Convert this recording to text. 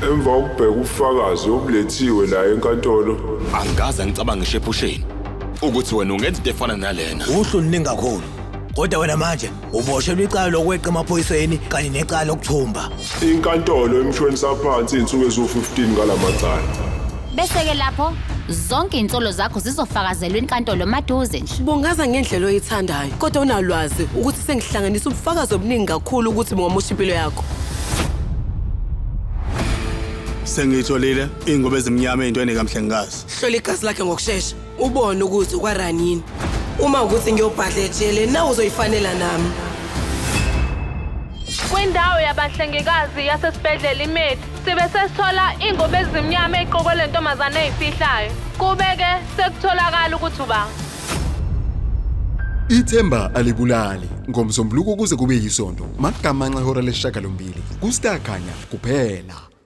Emva kokubheka ubufakazi obulethiwe la enkantolo. Angikaze ngicabange ngisho ephusheni ukuthi wena ungenza into efana nalena. Uhlu luningi kakhulu. Kodwa wena manje uboshelwe icala lokweqa emaphoyiseni kanye necala lokuthumba. Inkantolo imshonisa phansi izinsuku eziwu-15 ngala macala. Bese-ke lapho zonke iy'nsolo zakho zizofakazelwa enkantolo maduze nje. Bungaza ngendlela oyithandayo, kodwa unalwazi ukuthi sengihlanganisa ubufakazi obuningi kakhulu ukuthi bungamosha impilo yakho. Sengiyitholile iy'ngubo ezimnyama ey'ntweni kamhlengikazi. Hlola igazi lakhe ngokushesha, ubone ukuthi ukwaranini. Uma ukuthi ngiyobhadla ejele, nawe uzoyifanela nami. Kwindawo yabahlengikazi yasesibhedlela iMedi, sibe sesithola ingubo ezimnyama ey'gqokwe le ntombazane ey'fihlayo. Kube-ke sekutholakala ukuthi uba. Ithemba alibulali ngoMsombuluko kuze kube yisonto magamanxa ihora lesishiyagalombili kuStar Khanya kuphela.